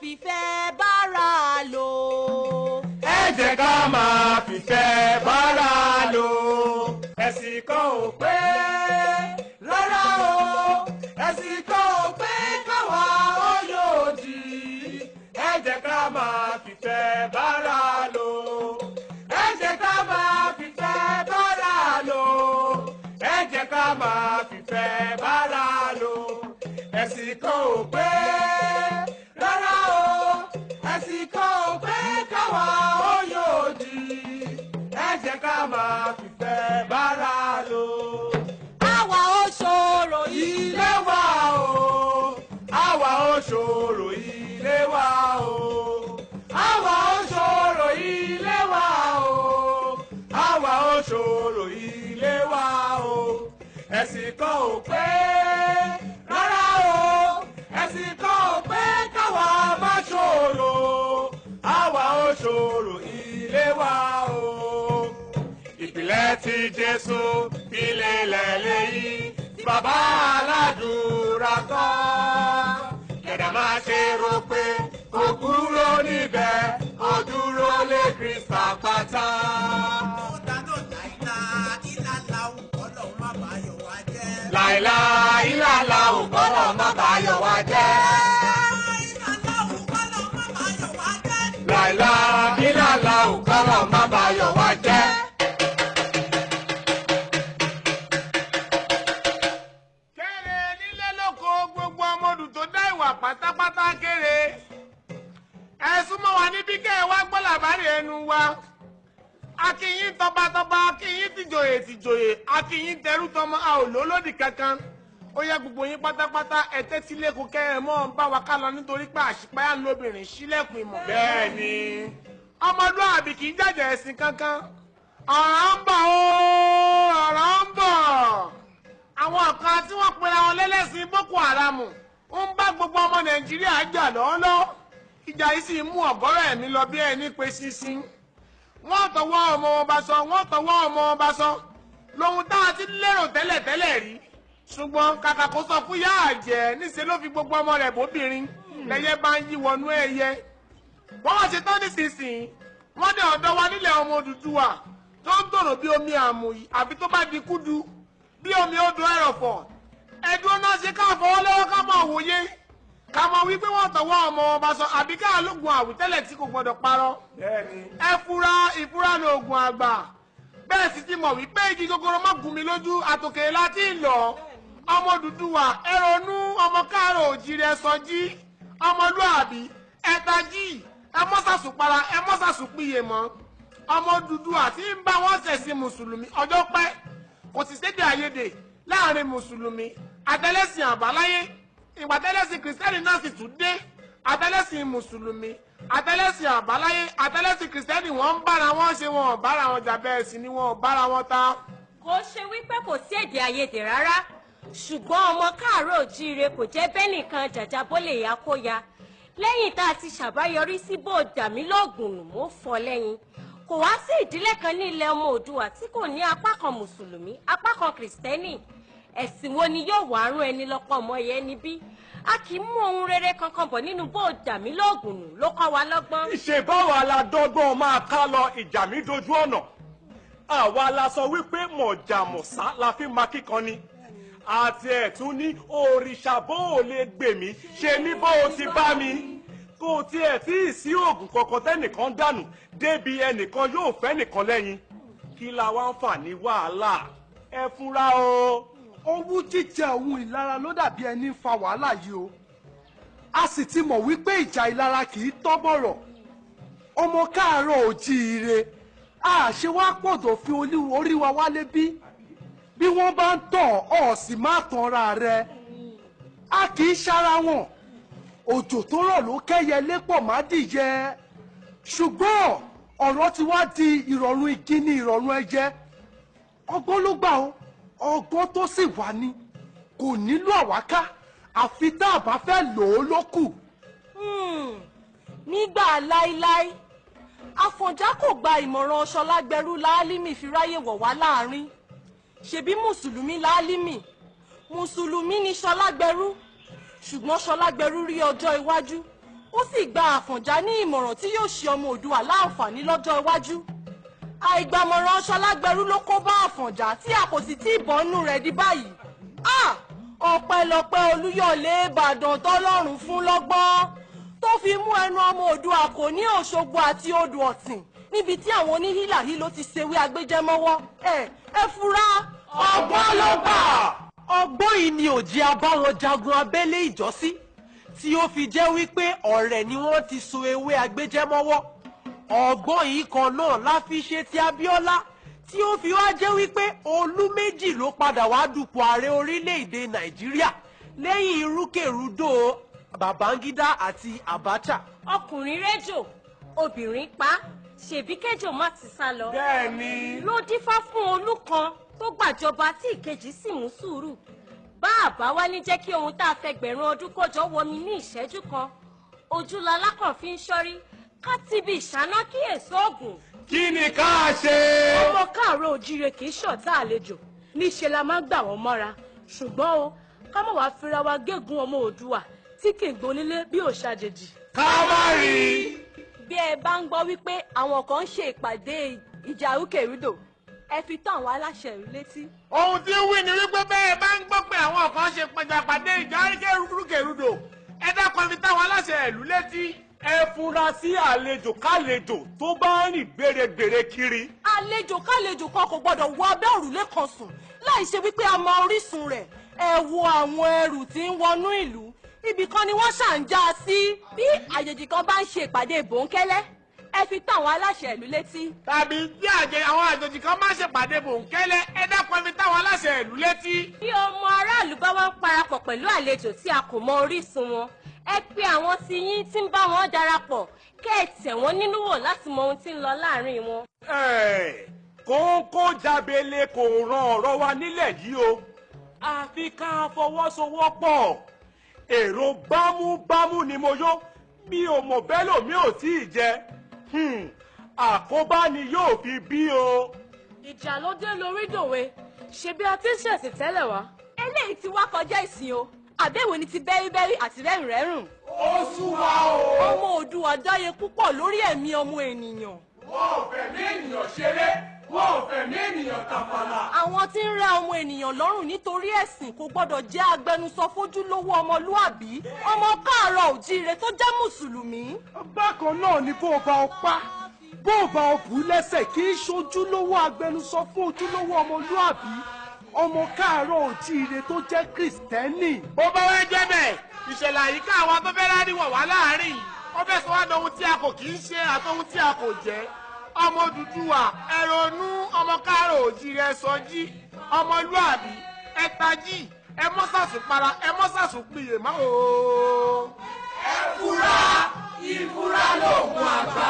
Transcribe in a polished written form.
fìfẹ́ bára lò. Ẹ jẹ́ ká máa fìfẹ́ bára lò. Ẹ̀sìn kan ò pé rárá o, ẹ̀sìn kan ò pé káwa ó yòdì. Ẹ jẹ́ ká máa fìfẹ́ bára lò. Ẹ jẹ́ ká máa fìfẹ́ bára lò. Ẹ jẹ́ ká máa fìfẹ́ bára lò. Ẹ̀sìn kan ò pé rárá o, ẹ̀sìn kan ò pé káwa ó yòdì. Ẹ jẹ́ ká máa fìfẹ́ bára lò. Àwa ó ṣòro ilé wa o, àwa ó ṣòro ilé wa o, àwa ó ṣòro ilé wa o, àwa ó ṣòro ilé wa o. Ẹ̀sìn kan ò pé rárá o, ẹ̀sìn kan ò pé káwa má ṣòro, àwa ó ṣòro ilé wa o. Ìpìlẹ̀ tí Jésù fi lélẹ̀ léyìí tí bàbá aládùúrà kọ́. Kẹ̀dà máa ṣe rò pé kò kúrò níbẹ̀, ó dúró lé Kristi àpáta. Láìlá ìlàlá ò kọ́lọ̀ má bàyọ̀ wá jẹ́. Láìlá ìlàlá ò kọ́lọ̀ má bàyọ̀ wá jẹ́. Kéré nílé lóko, gbogbo ọmọdù tó dá ìwà pátápátá kéré. Ẹ súnmọ́ wa níbí kẹ́ ẹ wá gbọ́ làbárí ẹnu wa. Akínyín tọbatọba, akínyín tìjòyè tìjòyè, akínyín tẹrútọmọ, a ò lólódì kankan. Ó yẹ gbogbo yín pátápátá, ẹ tẹ́tí lẹ́kọ̀ọ́ kẹ́ ẹ mọ́ bá wa ká lọ, nítorí pé àṣìpáyà lóbìnrin sílẹ̀kùn ìmọ̀. Bẹ́ẹ̀ ni. Ọmọlúàbí kì í jàjà ẹ̀sìn kankan. Ọ̀rọ̀ ń bọ̀ ó, ọ̀rọ̀ ń bọ̀. Àwọn kan tí wọ́n pera wọn lẹ́lẹ́sìn Boko Haram ń bá gbogbo ọmọ Nàìjíríà jà lọ́ọ́lọ́. Ìjà yìí sì mú ọ̀gọ́rọ̀ ẹ̀mí lọ bí ẹni pé ṣinṣin. Wọ́n tọwọ́ ọmọ wọn bá sọ, wọ́n tọwọ́ ọmọ wọn bá sọ lóhun tá a ti lérò tẹ́lẹ̀tẹ́lẹ̀ rí. Ṣùgbọ́n kàkà kó sọ fún yá àjẹ́, níṣẹ́ ló fi gbogbo ọmọ rẹ̀ bóbìnrin lẹ́yẹ bá ń yí wọnú ẹyẹ. Wọ́n wá ṣe tán nísinsìnyí, wọ́n dé ọ̀dọ̀ wa nílẹ̀ ọmọ Odùduwà tó ń tòrò bí omi àmù yìí, àfi tó bá di kúdu bí omi odò ẹrọ̀fọ̀. Ẹ̀dùn náà ṣe ká fọwọ́ lọ́wọ́ ká máa wòye, ká mọ̀ wípé wọ́n tọwọ́ ọmọ wọn bá sọ, àbí ká lóògùn àwítẹ́lẹ̀ tí kò gbọdọ̀ parọ́. Bẹ́ẹ̀ni. Ẹ fura, ìfura lóògùn àgbà. Bẹ́ẹ̀ sì ti mọ̀ wípé igi gogoro má gún mi lójú, àtòkè láti ń lọ. Ọmọ Odùduwà ẹ ronú, ọmọ káàrọ̀ òjìrì ẹ sọjí, ọmọlúàbí ẹ tají, ẹ mọ́sàsùpara, ẹ mọ́sàsùpìyè mọ́. Ọmọ Odùduwà tí ń bá wọn ṣẹ̀sìn mùsùlùmí ọjọ́ pẹ́, kò sì sédè àìyedè láàrin mùsùlùmí àtẹlẹ́sìn àbáláyé. Ìgbà tẹ́lẹ̀sìn kìrìsìtẹ́nì náà sì tún dé, àtẹlẹ́sìn mùsùlùmí àtẹlẹ́sìn àbáláyé àtẹlẹ́sìn kìrìsìtẹ́nì wọ́n ń bára wọn ṣe, wọn ò bára wọn jà, bẹ́ẹ̀ sì ni wọn ò bára wọn ta. Kò ṣe wípé kò sí èdè àìyedè rárá, ṣùgbọ́n ọmọ káàárọ̀ òjíire kò jẹ́ bẹ́ẹ̀ nìkan jàjà bó lè yá kó ya. Lẹ́yìn tá a ti ṣàbáyọrí sí bó dàmí lóògùn nù mọ́ fọ́ lẹ́yìn, kò wá sí ìdílé kan ní ilẹ̀ ọmọ Oòduà tí kò ní apá kan mùsùlùmí, apá kan kìrìsìtẹ́nì. Ẹ̀sìn wo ni yóò wá rún ẹni lọ́pọ̀ ọmọ yẹn níbí? A kì í mú ohun rere kankan bọ̀ nínú bó dàmí lóògùn nù ló kọ́ wa lọ́gbọ́n. Ìṣèbáwa la dọ́gbọ́n máa ká lọ ìjà mi dojú ọ̀nà. Àwa la sọ wípé mọ̀jàmọ̀sá la fi máa kíkan ni. Àti ẹ̀tún ní òrìṣà bó o lè gbè mí ṣe mí bó o ti bá mi. Kò tiẹ̀ tí ì sí oògùn kankan tẹ́nìkan dànù débi ẹnìkan yóò fẹ́ nìkan lẹ́yìn. Kí la wá ń fà ní wàhálà? Ẹ fúnra o. Owú jíjẹ òun ìlara ló dàbí ẹni ń fa wàhálà yìí o. A sì ti mọ̀ wípé ìjà ìlara kì í tọ́ bọ̀rọ̀. Ọmọ káàárọ̀ òjíire, a ṣe wá pọ̀dọ̀ fi orí wa wálé bí. Bí wọ́n bá ń tàn ọ́ sì má tanra rẹ. A kì í ṣara wọn. Òjò tó rọ̀ ló kẹ́yẹ lépọ̀ má dìyẹ. Ṣùgbọ́n ọ̀rọ̀ ti wá di ìrọ̀rùn igi ní ìrọ̀rùn ẹyẹ. Ọgbọ́n ló gbà o, ọgbọ́n tó sì wà ní kò nílò àwáká, àfi tá a bá fẹ́ lò ó lókù. Nígbà láíláí, Àfọ̀njá kò gba ìmọ̀ràn Ṣọlágbẹrú Láálímì fi ráyè wọ̀ wá láàrin. Ṣebí mùsùlùmí Láálímì, mùsùlùmí ni Ṣọlágbẹrú, ṣùgbọ́n Ṣọlágbẹrú rí ọjọ́ iwájú Ó sì gba Àfọ̀njá ní ìmọ̀ràn tí yóò ṣe ọmọ Oòduà láǹfààní lọ́jọ́ iwájú. Àìgbàmọ̀ràn Ṣọlágbẹrú ló kó bá Àfọ̀njá tí a kò sì tí ì bọ́nú rẹ̀ di báyìí. Ọpẹ́lọpẹ́ Olúyọ̀lé Ìbàdàn tọ́lọ́run fún lọ́gbọ́n tó fi mú ẹnu ọmọ Oòduà kò ní Òṣogbo àti odò Ọ̀tìn níbi tí àwọn oníhílàhílo ti ṣèwé agbẹjẹmọ́wọ́. Ẹ fura. Ọgbọ́n ló gbà. Ọgbọ́n yìí ni òjì abáwọn jagun abẹ́lé ìjọ́sí tí ó fi jẹ́ wípé ọ̀rẹ́ ni wọ́n ti so ewé agbẹjẹmọ́wọ́. Ọgbọ́n yìí kan náà la fi ṣe ti Abíọ́lá tí ó fi wá jẹ́ wípé olú méjì ló padà wá dupò ààrẹ orílẹ̀-èdè Nàìjíríà lẹ́yìn irúkèrúdò Babangida àti Abacha. Ọkùnrin réjò, obìnrin pa, ṣèbí kẹjọ má ti sá lọ. Bẹ́ẹ̀ni. Ló dífá fún olú kan tó gbàjọba tí ìkejì sì mú sùúrù. Bá àbá wá ní jẹ́ kí ohun tá a fẹgbẹ̀rún ọdún kójọ wọmi ní ìṣẹ́jú kan. Ojúlọlá kan fi ń ṣọ́rí ká ti bí ìṣáná kí èso ògùn. Kí ni ká ṣe? Ọmọ káàárọ̀ ojíire kì í ṣọ̀tá àlejò, níṣe la máa ń gbà wọ́n mọ́ra. Ṣùgbọ́n o, ká má wàá fira wa gégùn ọmọ Oòduà tí kì í gbónílé bí òṣàjèjì. Ká má rí i. Bí ẹ bá ń gbọ́ wípé àwọn kan ń ṣe ìpàdé ìjà rúkèrúdò, ẹ fi tó àwọn aláṣẹ ìlú létí. Ohun tí ń wí ni wípé bẹ́ẹ̀ bá ń gbọ́ pé àwọn kan ṣe pàjápàdé ìjà rúkèrúdò, ẹ dákun fi táwọn aláṣẹ ìlú létí. Ẹ fura sí àlejò kálejò tó bá ń rìn gbèrègbèrè kiri. Àlejò kálejò kan kò gbọdọ̀ wọ abẹ́ òrùlé kan sùn láì ṣe wípé a mọ orísun rẹ̀. Ẹ wo àwọn ẹrù tí ń wọnú ìlú, ibì kan ni wọ́n ṣà ń já a sí. Bí àjèjì kan bá ń ṣe ìpàdé bòńkẹ́lẹ́, ẹ fi tó àwọn aláṣẹ ìlú létí. Tàbí bí àwọn àjòjì kan máa ń ṣèpàdé bòńkẹ́lẹ́, ẹ dákun ẹ fi táwọn aláṣẹ ìlú létí. Bí ọmọ aráàlú bá wá ń parapọ̀ pẹ̀lú àlejò tí a kò mọ orísun wọn, ẹ pe àwọn tí yín tí ń bá wọn darapọ̀ kẹ́ ẹ tẹ̀ wọ́n nínú wò láti mọ ohun tí ń lọ láàrin wọn. Kóńkó jábele kò ran ọ̀rọ̀ wa nílẹ̀ yìí o, àfi ká fọwọ́sowọ́pọ̀. Èrò bámúbámú ni mo yó, mi ò mọ̀ bẹ́ẹ̀ lòmí ò tí ì jẹ. Àkóbá ni yóò fi bí o. Ìjà ló dé lórí dòwe, ṣebí a ti ń ṣẹ̀sìn tẹ́lẹ̀ wá. Eléyìí ti wá kọjá ìsìn o, àbẹ̀wò ni ti bẹ́rìbẹ́rì àti rẹ́rùnrẹ́rùn. Ó sú wa o. Ọmọ Oòduà dáyé púpọ̀ lórí ẹ̀mí ọmọ ènìyàn. Wọ́n ò fẹ̀mí ènìyàn ṣeré, wọ́n ò fẹ̀mí ènìyàn tàfàlà. Àwọn tí ń rẹ́ ọmọ ènìyàn lọ́rùn nítorí ẹ̀sìn kò gbọ́dọ̀ jẹ́ agbẹnusọ fójúlówó ọmọlúàbí, ọmọ káàárọ̀ òjíire tó jẹ́ mùsùlùmí. Bákan náà ni bó o bá ọ pa, bó o bá ọ bù ú lẹ́sẹ̀ kì í ṣojúlówó agbẹnusọ fún ojúlówó ọmọlúàbí, ọmọ káàárọ̀ òjíire tó jẹ́ kìrìsìtẹ́nì. Bó bá wá jẹ́ bẹ́ẹ̀, ìṣẹ̀lẹ̀ àyíká àwọn tó fẹ́ rárí wọ̀ wá láàárín yìí, ó fẹ́ sọ wá dohun tí a kò kì í ṣe àtohun tí a kò jẹ́. Ọmọ Odùduwà, ẹ ronú, ọmọ káàárọ̀ òjíire ẹ sọjí, ọmọlúàbí ẹ tají, ẹ mọ́sàsùn para, ẹ mọ́sàsùn piyè mọ́ o. Ẹ fura, ìfura lóògùn àgbà.